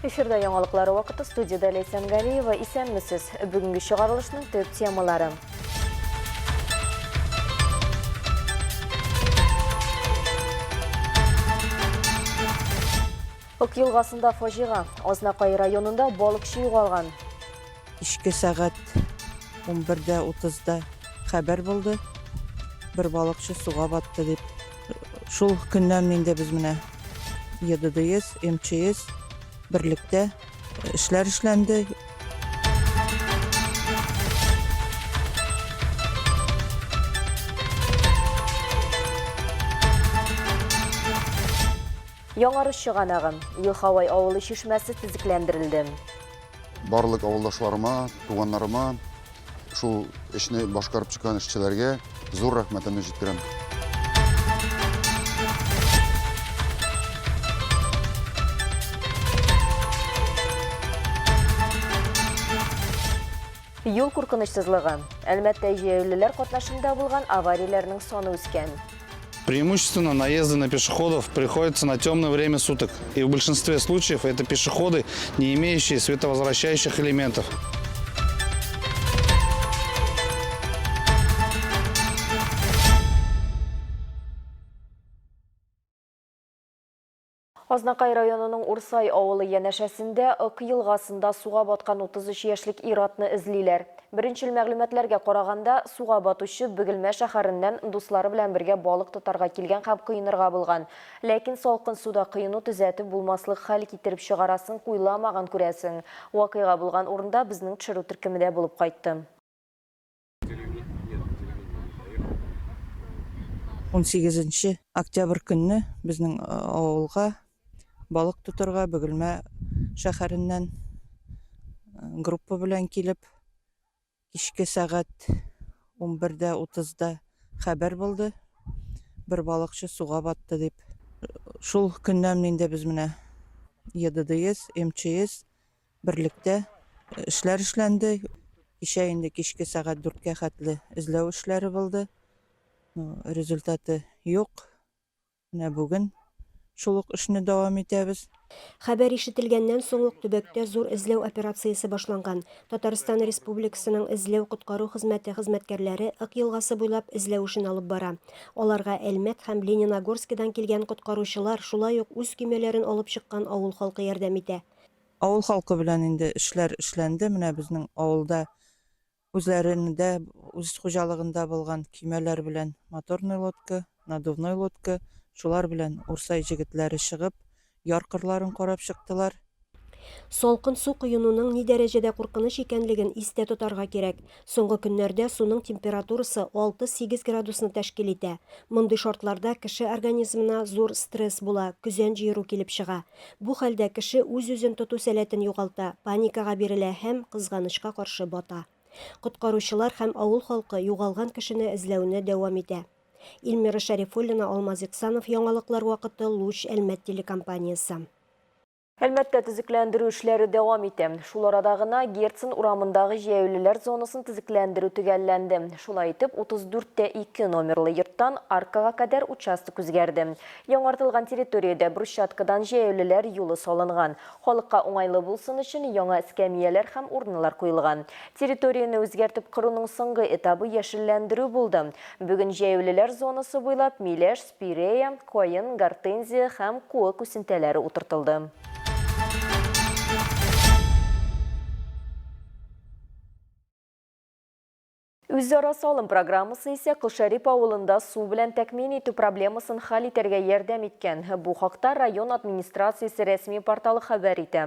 Эфирда яңалыклары вакыты студиядә Ләйсән Галиева. Исәнмесез. Бүгенге чыгарылышның төп темалары. Ок елгасында фаҗига. Азнакай районында балыкчы югалган. Кичке сәгать 11дә 30да хәбәр булды. Бер балыкчы суга батты дип. Шул көннән инде без менә ЕДДС, МЧС берлектә эшләр эшләнде. Яңарыш чыганагы, Елховой авылы чишмәсе төзекләндерелде. Барлык авылдашларыма, туганнарыма, шул эшне башкарып чыккан эшчеләргә зур рәхмәтемне җиткерәм. Юл куркынычсызлыгы. Әлмәттә җәяүлеләр катнашында булган аварияләрнең саны үскән. Преимущественно наезды на пешеходов приходятся на темное время суток. И в большинстве случаев это пешеходы, не имеющие световозвращающих элементов. Азнакай районының Урсай авылы янәшәсендә Ык елгасында суга баткан 33 яшьлек ир-атны эзлиләр. Беренчел мәгълүматларга караганда, суга батучы Бөгелмә шәһәреннән дуслары белән бергә балык тотарга килгән һәм коенырга булган. Ләкин салкын суда коену төзәтеп булмаслык хәл китереп чыгарасын уйламаган, күрәсең. Вакыйга булган урында безнең төшерү төркеме дә булып кайтты. Унсигезенче октябрь көнне безнең авылга балык тотарга Бөгелмә шәһәреннән группа белән килеп, кичке сәгать 11дә 30да хәбәр булды, бер балыкчы суга батты дип. Шул көннән инде без менә ЕДДС, МЧС Берлектә эшләр эшләнде. Кичә инде кичке сәгать дүрткә хәтле эзләү эшләре булды. Результаты юк. Менә бүген шул ук эшне дәвам итәбез. Хәбәр ишетелгәннән соң ук төбәктә зур эзләү операциясе башланган. Татарстан Республикасының эзләү-коткару хезмәте хезмәткәрләре Ык елгасы буйлап эзләү эшен алып бара. Аларга Әлмәт һәм Лениногорскидан килгән коткаручылар, шулай ук үз көймәләрен алып чыккан авыл халкы ярдәм итә. Авыл халкы белән инде эшләр эшләнде. Менә безнең авылда үзләрендә, үз хуҗалыгында булган көймәләр белән моторный лодка, надувной лодка, шулар белән Урсай җегетләре чыгып, яр кырларын карап чыктылар. Салкын су коенуның ни дәрәҗәдә куркыныч икәнлеген истә тотарга кирәк. Соңгы көннәрдә суның температурасы 6-8 градусны тәшкил итә. Мондый шартларда кеше организмына зур стресс була, көзән җыеру килеп чыга. Бу хәлдә кеше үз-үзен тоту сәләтен югалта, паникага бирелә һәм, кызганычка каршы, бата. Коткаручылар һәм авыл халкы югалган кешене эзләүне дәвам итә. Илмира Шәрифуллина, Алмаз Иксанов, Яңалыклар вакыты, Луч, Әлмәт телекомпаниясе. Әлмәттә төзекләндерү эшләре дәвам итә. Шул арада гына Герцен урамындагы җәяүлеләр зонасын төзекләндерү төгәлләнде. Шулай итеп, 34 тә 2 номерлы йорттан аркага кадәр участок үзгәрде. Яңартылган территориядә брусчаткадан җәяүлеләр юлы салынган. Халыкка уңайлы булсын өчен яңа эскәмияләр һәм урналар куелган. Территорияне үзгәртеп коруның соңгы этабы яшелләндерү булды. Бүген җәяүлеләр зонасы буйлап миләш, Спирея, каен, гортензия һәм куык үсентәләре утыртылды. Үзара салым программасы исә Колшәрип авылында су белән тәэмин итү проблемасын хәл итәргә ярдәм иткән. Бу хакта район администрациясе рәсми порталы хәбәр итә.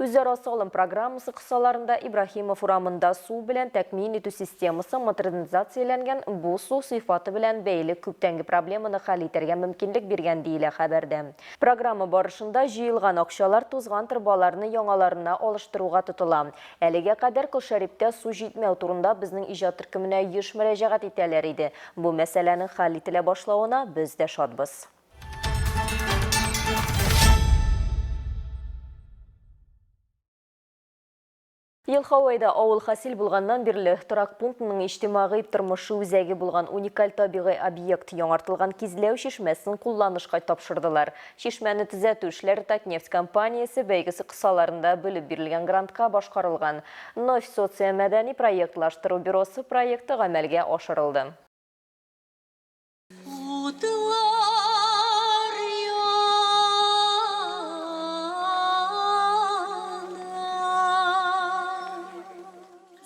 Үзара салым программасы кысаларында Ибраһимов урамында су белән тәэмин итү системасы модернизацияләнгән, бу су сыйфаты белән бәйле күптәнге проблеманы хәл итәргә мөмкинлек биргән, диелә хәбәрдә. Программа барышында җыелган акчалар тузган торбаларны яңаларына алыштыруга тотыла. Әлегә кадәр Колшәриптә су җитмәү турында безнең иҗат төркеменә еш мөрәҗәгать итәләр иде. Бу мәсьәләнең хәл ителә башлавына без дә шатбыз. Елховойда авыл хасил булганнан бирле торак пунктның иҗтимагый тормышы үзәге булган уникаль табигый объект, яңартылган Кизләү чишмәсен кулланышка тапшырдылар. Чишмәне төзәтү эшләре Татнефть компаниясе бәйгесе кысаларында бүлеп бирелгән грантка башкарылган. Новь социомәдәни проектлаштыру бюросы проекты гамәлгә ашырылды. Утлар яна.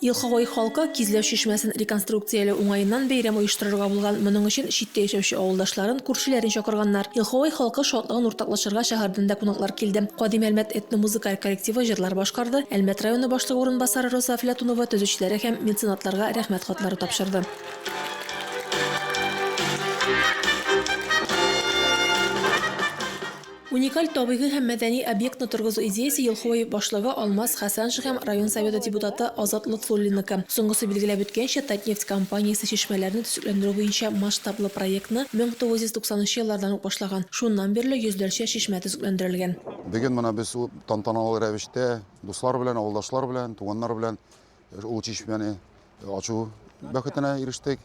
Елховой халкы Кизләү чишмәсен реконструкцияләү уңаеннан бәйрәм оештырырга булган. Моның өчен читтә яшәүче авылдашларын, күршеләрен чакырганнар. Елховой халкы шатлыгын уртаклашырга шәһәрдән дә кунаклар килде. Кадим Әлмәт этномузыкаль коллективы җырлар башкарды, Әлмәт районы башлыгы урынбасары Роза Әфләтунова төзүчеләргә һәм меценатларга рәхмәт хатлары тапшырды. Уникаль табигый һәм мәдәни объектны торгызу идеясе Елховой башлыгы Алмаз Хәсәншин һәм район Советы депутаты Азат Лотфуллинныкы. Соңгысы билгеләп үткәнчә, Татнефть компаниясе чишмәләрне төзекләндерү буенча масштаблы проектны 1990 нчы еллардан ук башлаган. Шуннан бирле йөзләрчә чишмә төзекләндерелгән. Бүген менә без тантаналы рәвештә дуслар белән, авылдашлар белән, туганнар белән Ул чишмәне ачу бәхетенә ирештек.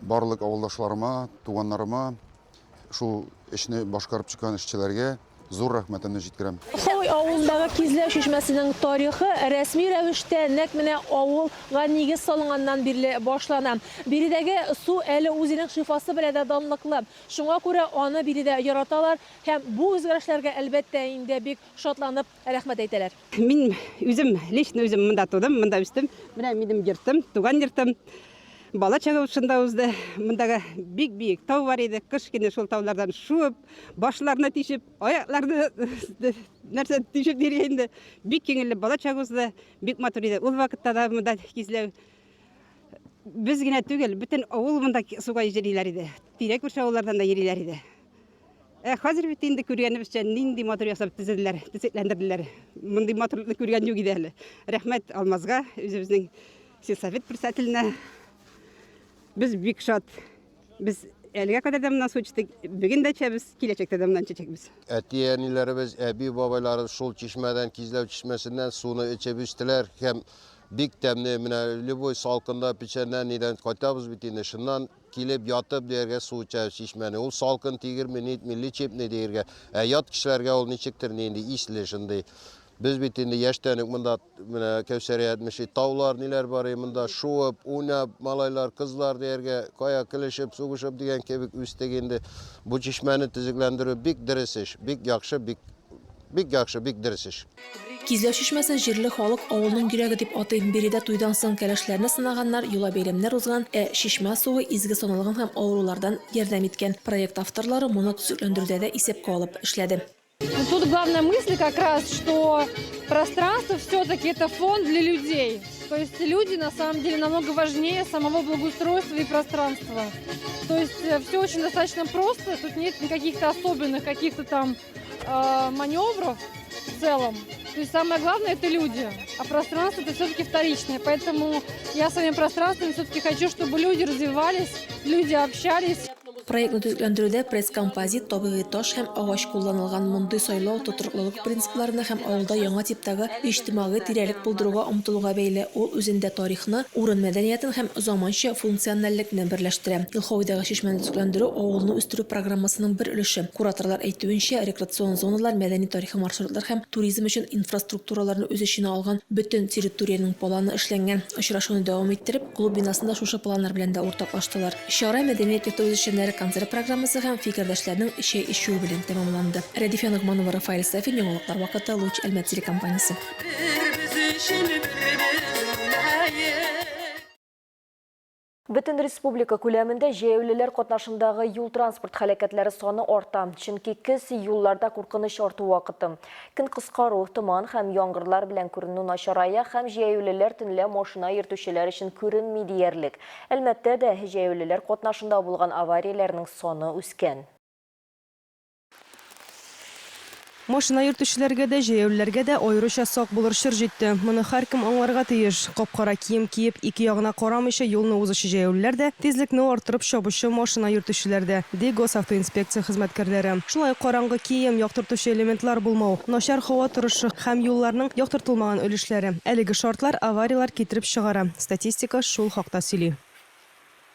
Барлык авылдашларыма, туганнарыма, шул эшне башкарып чыккан эшчеләргә зур рәхмәтемне җиткерәм. Хой авылындагы Кизләү чишмәсенең тарихы рәсми рәвештә нәкъ менә авылга нигез салынганнан бирле башлана. Биредәге су әле үзенең шифасы белән дә данлыклы. Шуңа күрә аны биредә яраталар һәм бу үзгәрешләргә, әлбәттә инде, бик шатланып рәхмәт әйтәләр. Мин үзем, лично үзем монда тудым, монда үстем. Менә минем йортым, туган йортым. Бала чагым шунда узды. Мондагы бик биек тау бар иде. Кыш көне шул таулардан шуып, башларны тишеп, аякларны нәрсә тишеп йөри инде. Бик күңелле бала чагы узды. Бик матур иде. Ул вакытта да монда кизләү. Без генә түгел, бөтен авыл монда суга йөриләр иде. Тирә-күрше авыллардан да йөриләр иде. Ә хәзер бит инде күргәнебезчә нинди матур ясап төзеделәр, төзекләндерделәр. Мондый матурлыкны күргән юк иде әле. Рәхмәт Алмазга, үзебезнең сельсовет председателенә. Без бик шат. Без әлегә кадәр дә моннан су эчтек, бүген дә эчәбез, киләчәктә дә моннан эчәчәкбез. Әти-әниләребез, әби-бабайларыбыз шул чишмәдән, Кизләү чишмәсеннән суны эчеп үстеләр һәм бик тәмле, менә любой салкында печәннән нидән кайтабыз бит инде, шуннан Килеп ятып дияргә су эчәбез чишмәне. Ул салкын тигерми, нитми, лечебный дияргә. Ә ят кешеләргә ул ничектер нинди исле шундый. Без бит инде яшьтән үк монда менә Кәүсәрия әйтмешли, таулар ниләр бар и монда шуып, уйнап, малайлар, кызлар дияргә, кая көлешеп, сугышып дигән кебек үстек инде. Бу чишмәне төзекләндерү бик дөрес эш, бик яхшы, бик Бик яхшы, бик дөрес эш. Кизләү чишмәсен җирле халык авылның йөрәге дип атый. Биредә туйдан соң кәләшләрне сынаганнар, йола-бәйрәмнәр узган, ә чишмә суы изге саналган һәм авырулардан ярдәм иткән. Проект авторлары моны төзекләндерүдә дә исәпкә алып эшләде. Тут главная мысль как раз, что пространство все-таки это фон для людей. То есть люди на самом деле намного важнее самого благоустройства и пространства. То есть э, все очень достаточно просто, тут нет никаких-то особенных каких-то там э, маневров в целом. То есть самое главное это люди, а пространство это все-таки вторичное. Поэтому я своим пространством все-таки хочу, чтобы люди развивались, люди общались. Проектны төзекләндерүдә пресс-композит, табигый таш һәм агач кулланылган. Мондый сайлау тотрыклылык принципларына һәм авылда яңа типтагы иҗтимагый тирәлек булдыруга омтылуга бәйле. Ул үзендә тарихны, урын мәдәниятен һәм заманча функциональлекне берләштерә. Елховойдагы чишмәне төзекләндерү, авылны үстерү программасының бер өлеше. Кураторлар әйтүенчә, рекреацион зоналар, мәдәни-тарихи маршрутлар һәм туризм өчен инфраструктураларны үз эченә алган бөтен территориянең планы эшләнгән. Очрашуны дәвам иттереп, клуб бинасында шушы планнар белән дә уртаклаштылар. Чара Мәдәният йорты үзешчәннәре концерт программасы һәм фикердәшләрнең чәй эчүе белән тәмамланды. Рәдифә Ногманова, Рафаэль Сафин, Яңалыклар вакыты, Луч, Әлмәт телекомпаниясе. Бөтен республика күләмендә җәяүлеләр катнашындагы юл-транспорт һәлакәтләре саны арта, чөнки көз юлларда куркыныч арту вакыты. Көн кыскару, томан һәм яңгырлар белән күренү начарая һәм җәяүлеләр төнлә машина йөртүчеләр өчен күренми диярлек. Әлмәттә дә җәяүлеләр катнашында булган аварияләрнең саны үскән. Машина йөртүчеләргә дә, җәяүлеләргә дә аеруча сак булыр чор җитте. Моны һәркем аңларга тиеш. Кап-кара кием киеп, ике ягына карамыйча юлны узучы җәяүлеләр дә, тизлекне арттырып чабучы машина йөртүчеләр дә, ди Госавтоинспекция хезмәткәрләре. Шулай ук караңгы кием, яктыртучы элементлар булмау, начар һава торышы һәм юлларның яктыртылмаган өлешләре, әлеге шартлар аварияләр китереп чыгара, статистика шул хакта сөйли.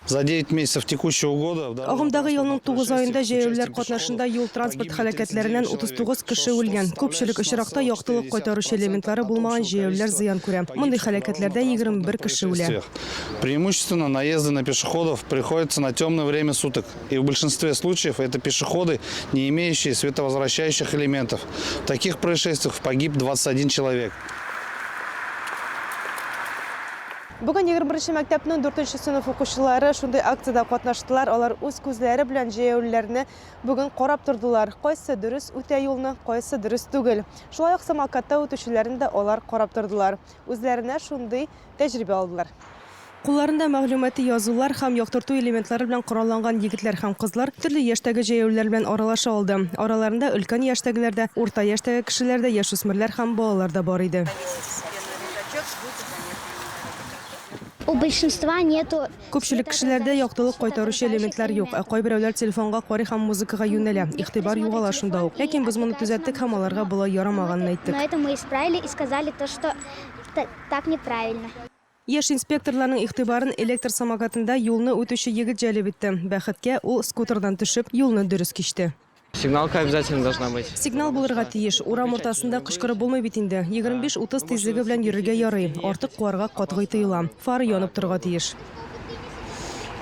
За 9 месяцев текущего года Агымдагы елның тугыз аенда җәяүлеләр катнашында юл-транспорт һәлакәтләреннән 39 кеше үлгән. Күпчелек очракта яктылык кайтаручы элементлары булмаган җәяүлеләр зыян күрә. Мондый һәлакәтләрдә 21 кеше үлә. Преимущественно наезды на пешеходов приходятся на темное время суток. И в большинстве случаев это пешеходы, не имеющие световозвращающих элементов. В таких происшествиях погиб 21 человек. Бүген 21 мәктәпнең 4 сыйныф укучылары шундый акциядә катнаштылар. Алар үз күзләре белән җәяүлеләрне бүген карап тордылар. Кайсы дөрес үтә юлны, кайсы дөрес түгел. Шулай ук самокатта үтүчеләрне дә алар карап тордылар. Үзләренә шундый тәҗрибә алдылар. Кулларында мәгълүмати язулар һәм яктырту элементлары белән коралланган егетләр һәм кызлар төрле яшьтәге җәяүлеләр белән аралаша алды. Араларында өлкән яшьтәгеләр дә, урта яшьтәге кешеләр дә, яшүсмерләр һәм балалар да бар иде. У большинства нету. Күпчелек кешеләрдә яктылык кайтаручы элементлар юк, ә кайберәүләр телефонга карый һәм музыкага юнәлә. Игътибар югала шунда ук. Ләкин без моны төзәттек һәм аларга болай ярамаганын әйттек. Но это мы исправили и сказали то, что так неправильно. Яшь инспекторларның игътибарын электр самокатында юлны үтүче егет җәлеп итте. Бәхеткә, ул скутердан төшеп, юлны дөрес кичте. Сигналка обязательно должна быть. Сигнал булырга тиеш. Урам уртасында кычкырып булмый бит инде. 25-30 тизлеге белән йөрергә ярый. Артык куарга катгый тыела. Фара янып торырга тиеш.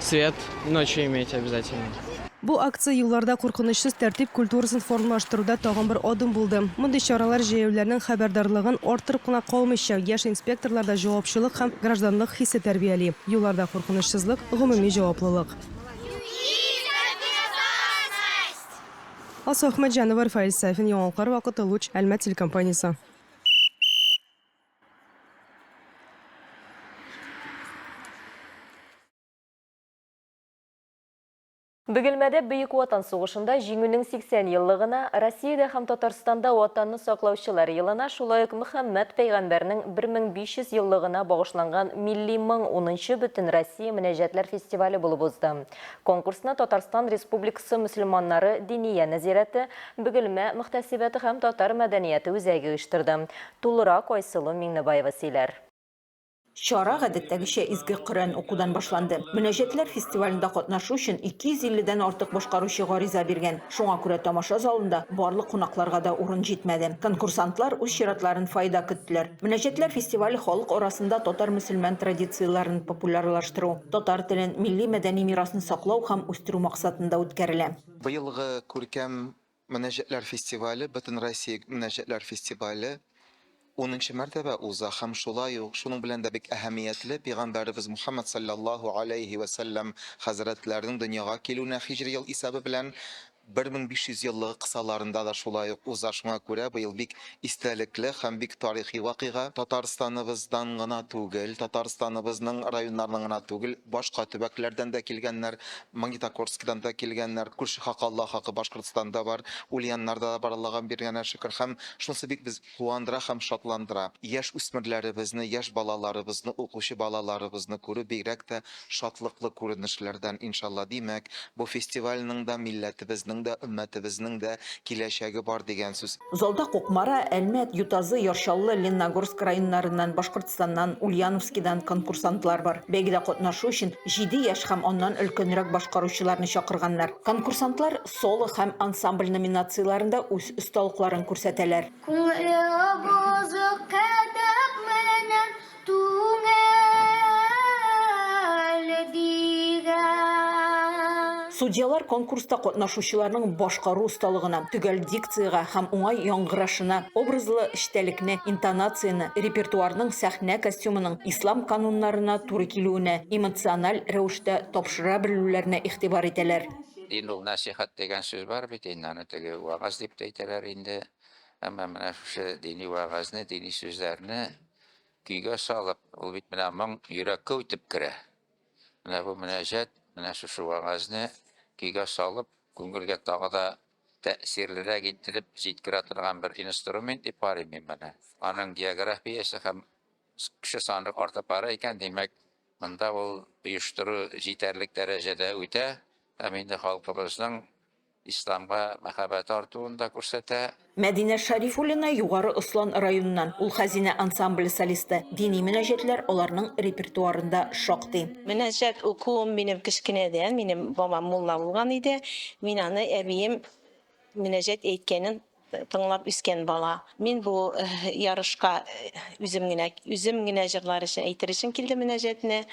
Свет ночью иметь обязательно. Бу акция юлларда куркынычсыз тәртип культурасын формалаштыруда тагын бер адым булды. Мондый чаралар җәяүлеләрнең хәбәрдарлыгын арттырып кына калмыйча, яшь инспекторларда җавапчылык һәм гражданлык хисе тәрбияли. Юлларда куркынычсызлык, гомуми җаваплылык. Алсу Әхмәтҗанова, Рафаэль Сафин, Яңалыклар вакыты, Луч, Әлмәт телекомпаниясе. Бөгелмәдә Бөек Ватан сугышында Җиңүнең 80 еллыгына, Россиядә һәм Татарстанда Ватанны саклаучылар елына, шулай ук Мөхәммәд пәйгамбәрнең 1500 еллыгына багышланган Милли моң унынчы Бөтенроссия мөнәҗәтләр фестивале булып узды. Конкурсны Татарстан Республикасы мөселманнары Диния нәзирәте, Бөгелмә мөхтәсибәте һәм Татар мәдәнияте үзәге оештырды. Тулырак Айсылу Миңнебаева сөйләр. Чара гадәттәгечә изге Коръән укудан башланды. Мөнәҗәтләр фестивалендә катнашу өчен 250 дән артык башкаручы гариза биргән. Шуңа күрә тамаша залында барлык кунакларга да урын җитмәде. Конкурсантлар үз чиратларын фойеда көттеләр. Мөнәҗәтләр фестивале халык арасында татар-мөселман традицияләрен популярлаштыру, татар телен, милли-мәдәни мирасны саклау һәм үстерү максатында үткәрелә. Быелгы күркәм Мөнәҗәтләр фестивале, Бөтенроссия мөнәҗәтләр фестивале унынчы мәртәбә уза һәм шулай ук шуның белән дә бик әһәмиятле, пәйгамбәребез Мухәммәд салләллаһу аләйһи вә сәлләм хәзрәтләренең дөньяга килүенә һиҗри ел исәбе белән 1500 еллыгы кысаларында да шулай ук уза. Шуңа күрә быел бик истәлекле һәм бик тарихи вакыйга. Татарстаныбыздан гына түгел, Татарстаныбызның районнарыннан гына түгел, башка төбәкләрдән дә килгәннәр. Магнитогорскидан да килгәннәр, күрше хакы Алла хакы Башкортстанда бар, Ульяннарда да бар, Аллага биргәнә шөкер. Һәм шунысы бик без куандыра һәм шатландыра. Яшь үсмерләребезне, яшь балаларыбызны, укучы балаларыбызны күрү бигрәк тә шатлыклы күренешләрдән, иншалла. Димәк, бу фестивальнең дә, милләтебезнең дә, өммәтебезнең дә киләчәге бар дигән сүз. Залда Кукмара, Әлмәт, Ютазы, Яр Чаллы, Лениногорск районнарыннан, Башкортстаннан, Ульяновскидан конкурсантлар бар. Бәйгедә катнашу өчен җиде яшь һәм аннан өлкәнрәк башкаручыларны чакырганнар. Конкурсантлар соло һәм ансамбль номинацияләрендә үз осталыкларын күрсәтәләр. Күңеле бозык кәдәп менән Түңәл дигән. Судьялар конкурста катнашучыларның башкару осталыгына, төгәл дикциягә һәм уңай яңгырашына, образлы эчтәлекне, интонацияне, репертуарның сәхнә костюмының ислам кануннарына туры килүенә, эмоциональ рәвештә тапшыра белүләренә игътибар итәләр. Дин ул нәсыйхәт дигән сүз бар бит инде, аны теге вәгазь дип тә әйтәләр инде. Әмма менә шушы дини вәгазьне, дини сүзләрне Көйгә салып, ул бит менә моң йөрәккә үтеп керә. Менә бу мөнәҗәт, менә шушы вәгазьне көйгә салып, күңелгә тагы да тәэсирлерәк иттереп җиткерә торган бер инструмент дип карыйм мин моны. Аның географиясе һәм кеше саны артып бара икән, димәк, монда ул оештыру җитәрлек дәрәҗәдә үтә һәм инде халкыбызның исламга мәхәббәте артуын да күрсәтә. Мәдинә Шәрифуллина Югары Ослан районыннан. Ул Хәзинә ансамбле солисты. Дини мөнәҗәтләр аларның репертуарында шактый. Мөнәҗәт укуым минем кечкенәдән, минем бабам мулла булган иде. Мин аны әбием мөнәҗәт әйткәнен тыңлап үскән бала. Мин бу ярышка үзем генә, үзем генә җырлар өчен, әйтер өчен килдем мөнәҗәтне.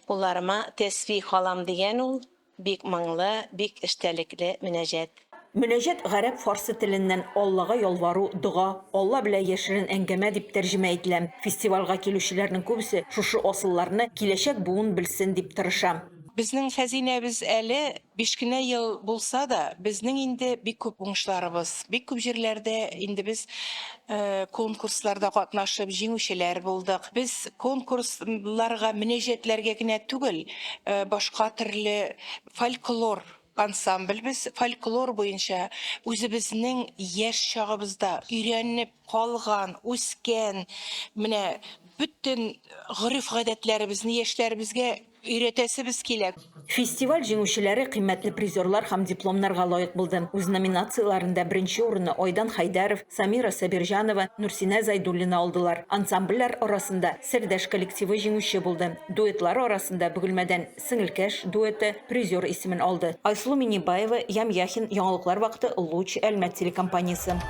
Кулларыма тәсбих алам дигән ул. Бик моңлы, бик эчтәлекле мөнәҗәт. Мөнәҗәт гарәп-фарсы теленнән Аллага ялвару, дога, Алла белән яшерен әңгәмә дип тәрҗемә ителә. Фестивальгә килүчеләрнең күбесе шушы асылларны киләчәк буын белсен дип тырыша. Безнең хәзинәбез әле биш кенә ел булса да, безнең инде бик күп уңышларыбыз, бик күп җирләрдә инде без конкурсларда катнашып җиңүчеләр булдык. Без конкурсларга, мөнәҗәтләргә генә түгел, башка төрле фольклор ансамбль без, фольклор буенча үзебезнең яшь чагыбызда өйрәнеп калган, үскән, менә бөтен гореф-гадәтләребезне яшьләребезгә Өйрәтәсебез килә. Фестиваль җиңүчеләре кыйммәтле призерлар һәм дипломнарга лаек булды. Үз номинацияләрендә беренче урынны Айдан Хәйдәров, Самира Сабирҗанова, Нурсинә Зайдуллина алдылар. Ансамбльләр арасында Сердәш коллективы җиңүче булды. Дуэтлар арасында Бөгелмәдән Сеңелкәш дуэты призер исемен алды. Айсылу Миннебаева, Ям Яхин, Яңалыклар вакыты, Луч, Әлмәт телекомпаниясе.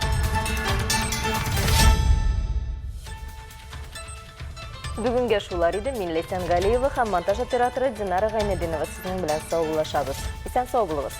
Бүгенгә шулар иде. Мин Ләйсән Галиева һәм монтаж операторы Динара Гайнетдинова сезнең белән саубуллашабыз. Исән сау булыгыз.